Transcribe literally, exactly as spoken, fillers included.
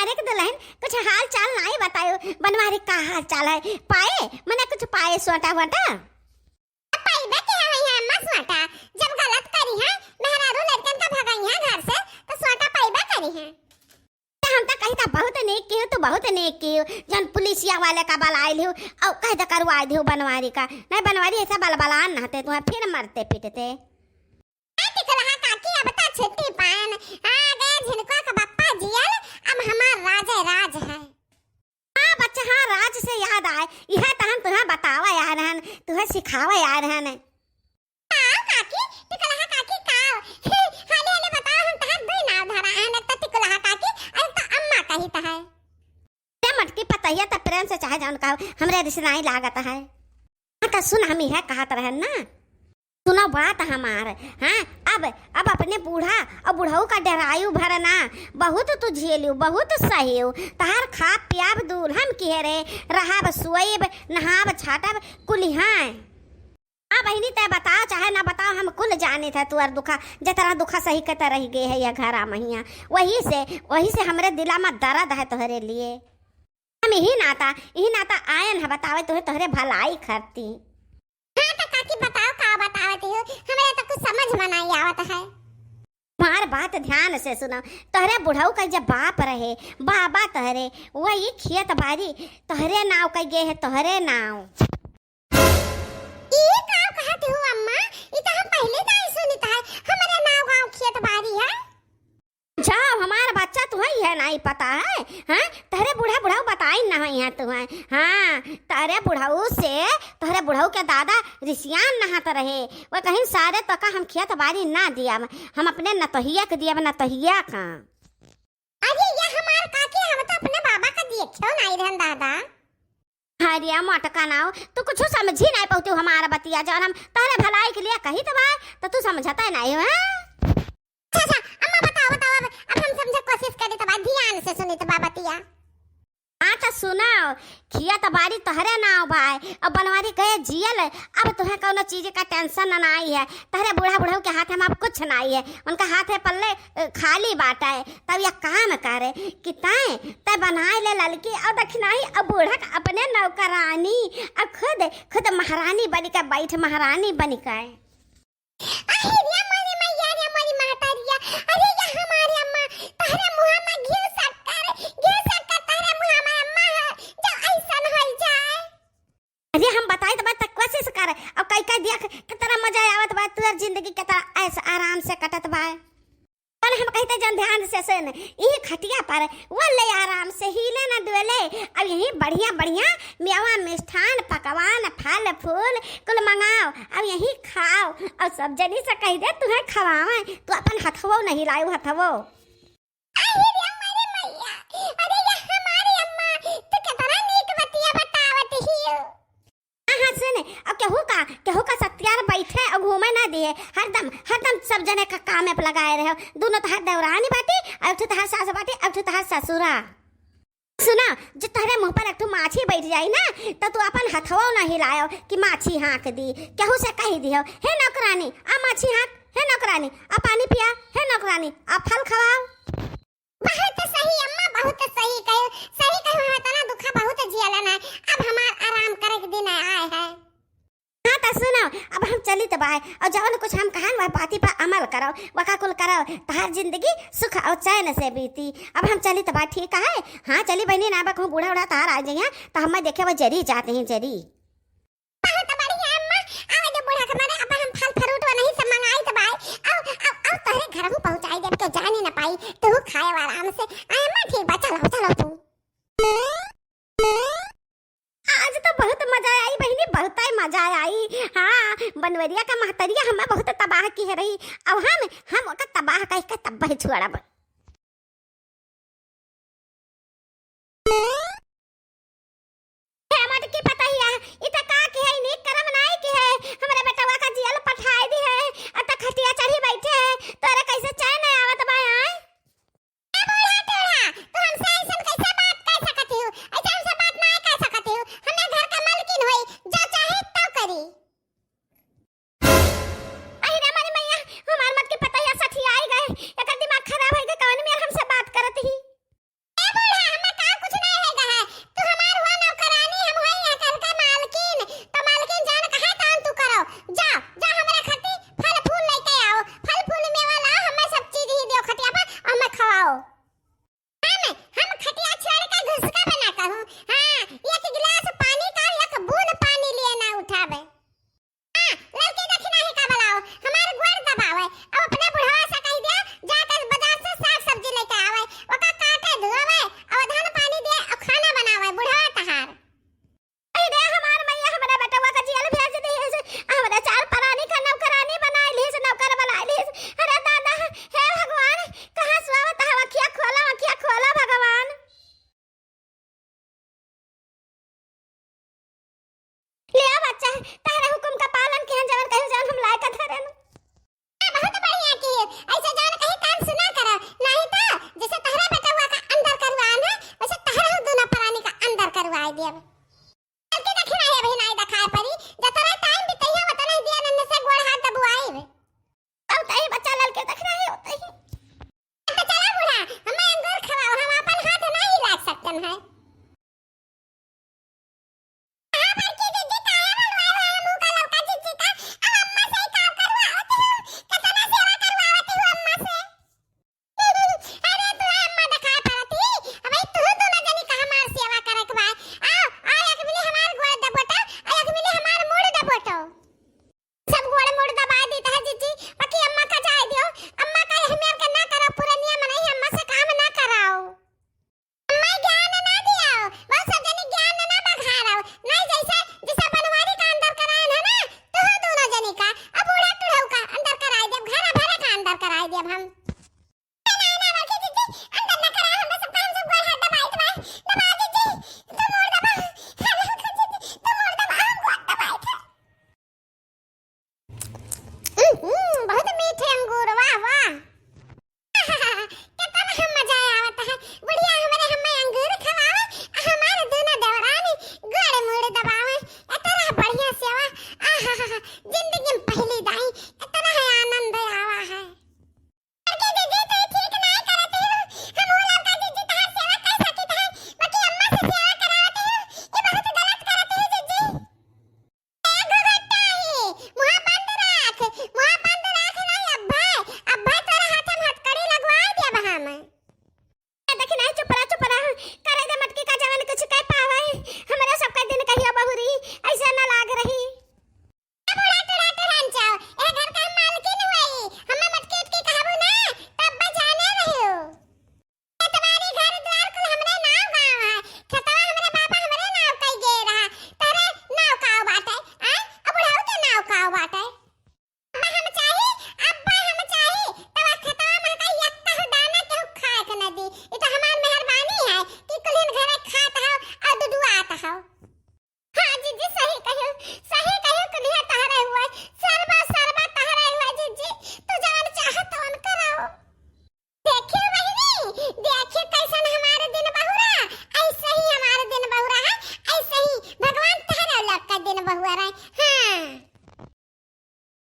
अरे के दुलहिन, कुछ हाल चाल नाई बतायो, बनवारी का हाल चाल है? पाए, मने कुछ पाए सोटा वोटा? पाइबे के है अम्मा सोटा, जब गलत करी है, मेहरारू लड़कन का भगाई है घर से, तो सोटा पाइबे करी है। तो हम तो कही था, "बहुत नेक कियो, तू बहुत नेक कियो, जौन पुलिसिया वाले का बलाइल हो, और कह दे करवाइ दियो बनवारी का।" नहीं बनवारी ऐसा बलबलान नहते, तुम्हें फिर मरते पीटते। ए टिकुलहा काकी, अब तो छुट्टी पाएन, आ गए झिनको के बप्पा जियल, अब हमार राजे राज है। हाँ बच्चा, हाँ, राज से याद आए, यह तो हम तुम्हें बतावे आए रहन, तुम्हें सिखावे आए रहन। काव काकी, टिकुलहा काकी काव? हाले हाले बताओ, हम तहार दुई नाव धरा हन, एक तो टिकुलहा काकी, और एक तो अम्मा कहित है। ते मटकी पतहिया त प्रेम से चाहे जौन कहो, हमरे रिश्तेदारी लागत है। हाँ, त सुन, हम इहे कहत रहन ना। सुनो बात हमार, हाँ, अब, अब अपने बूढ़ा और बुढ़ऊ का डेरायु भरना, बहुत तू झेलियो, बहुत सहियो, तहार खाब पियाब दूर हम किहे रे, रहब सोइब, नहाब छाटब, कुलिहाँ। हाँ बहिनी, तै बताओ चाहे ना बताओ, हम कुल जानित है तुअर दुखा, जतरा दुखा सही के त रह गए है यह घरा महिया। वही से, वही से हमरे दिला में दर्द है तोहरे लिए। हम यही नाता, यही नाता आयन है बतावे तोहे, तोहरे भलाई खरती। हाँ तो काकी बताओ का बतावत हो, हमरे तो कुछ समझ में नहीं आवत है। हमार बात ध्यान से सुनो, तोहरे बुढ़ऊ का जब बाप रहे, बाबा तोहरे, वही खेत बारी तोहरे नाव कइ गए है, तोहरे नाव। ई का कहत हो अम्मा? ई तो हम पहले नाई सुनित है। हमरे नाव गाँव खेत बारी है। जाओ, हमार बच्चा तुहैं यह नाई पता है, हाँ? तहरे बूढ़ा बुढ़ऊ बताइन ना है यहाँ तुहैं। हाँ, तहरे बुढ़ऊ से, तहरे बुढ़ऊ के दादा रिसियान नहात रहे। वो कहिन, "सारे तो का हम खेत बारी ना दिया, हम अपने नतोहिया के दिया, नतोहिया का।" अरे ये हमार काकी, हम तो अपने बाबा का देख्यो नाई रहन दादा। अरे मोटका नाव, तू कुछ समझी नाई पउती हमार बतिया, जौन हम तोहरे भलाई के लिए कहित बाय, तो तू समझते नाई हो, हाँ? अच्छा, अच्छा, अम्मा बताओ, बताओ, अब, अब हम समझे कोशिश करित बाय, ध्यान से सुनित बाय बतिया। हाँ तो सुनाओ, खेत बारी तोहरे नाव बाय, अब बनवारी गए जियल, अब तुहें कौनो चीज का tension नाई है, तोहरे बूढ़ा बुढ़ऊ के हाथ में अब कुछ नाई है, उनका हाथ है पल्ले, अ, खाली बाटा है। तब यह काम करे कि तैं, तैं बनाए ले ललकी और दखिनाही और बूढ़ा का अपने नौकरानी और खुद, खुद महारानी बनी के बैठ, महारानी बनी के। अरे रे मोरी मैया रे मोरी महतारिया, अरे या हमारे अम्मा, तहरे मुँह में घी शक्कर, घी शक्कर तहरे मुँह में अम्मा है, जो ऐसन होई जाए। अरे हम बताई तो बात कोशिश कर, अब कई कई देख कितना मजा आवत बा, तुअर जिंदगी कितना ऐश आराम से कटत बा। कल हम कहित जन ध्यान से सुन, ई खटिया पर वो ले आराम से हिले न डोले। अब यही बढ़िया बढ़िया मेवा मिष्ठान पकवान फल फूल कुल मंगाओ, अब यही खाओ और सब जनी से कहि दे तुहें खवावे, तू अपन हथवो नहीं लायो हथवो। अरे रे हमारे मैया, अरे या हमारे अम्मा, तू कितना नीक बतिया बतावत हियो। हाँ, हाँ, सुन, अब केहू का, केहू का सत्यार बैठे और घूमे ना दिए, हरदम, हरदम सब जने का काम में लगाए रहे। दोनों तहार देवरानी बाटी, और ठू तहार सास बाटी, और ठू तहार ससुरा। सुना, जो तहरे मुँह पर एक ठू माछी बैठ जाई ना, तो तू अपन हथवो ना हिलायो कि माछी हाँक दी। केहू से कहि दियो, "हे नौकरानी, आ माछी हाँक, हे नौकरानी, आ पानी पिया, हे नौकरानी, आ फल खवाओ।" बहुत सही अम्मा, बहुत सही कहो, सही कहो, हम इतना दुखा बहुत जियलन है, अब हमार आराम करे के दिन आए है। हाँ त सुनो, अब हम चलित बाय, और जवन कुछ हम कहन वह बाती पर अमल करो, वका कुल करो, तहार जिंदगी सुख और चैन से बीती। अब हम चलित बाय, ठीक है? हाँ चली बहनी, ना बा कहूँ बूढ़ा उढ़ा तहार आ जाइए, तो हम देखे वो जरी जाते हैं जरी। बहुत बढ़िया अम्मा, आवे दे बूढ़ा के मारे, अब हम फल फ्रूट व नहीं सब मंगाई त बाय। अब, अब, अब तोहरे घरहू पहुँचाई देब, केहू जानी न पाई, तू खाए आराम से। आ अम्मा ठीक बा, चलो, चलो तू। आज तो बहुत मजा आई बहिनी, बहुत ही मजा आई। हाँ, बनवरिया का महतरिया हमें बहुत तबाह किहे रही, अब हम, हम ओका तबाह कह के तब्बे छोड़ब। हे मटकी पतहिया, इ त का किहे, नीक करम नाई किहे, हमरे बेटवा का जियल पठाई दिहे, अ त खटिया चढ़ी बैठे, तोरे कैसे चैन आवत बा, आय? ए बूढ़ा टूढ़ा, तू हमसे ऐसन कैसे बात कर सकत हो? ऐसे हमसे बात नाई कर सकत हो, हमरे घर का मालकिन होई, जो चाहे तब करी। अहि रे मोरी मैया, हमार मटकी पतहिया सठियाई गए, एकर दिमाग खराब होई गए, सही कहे कुलिया तहरे हुए,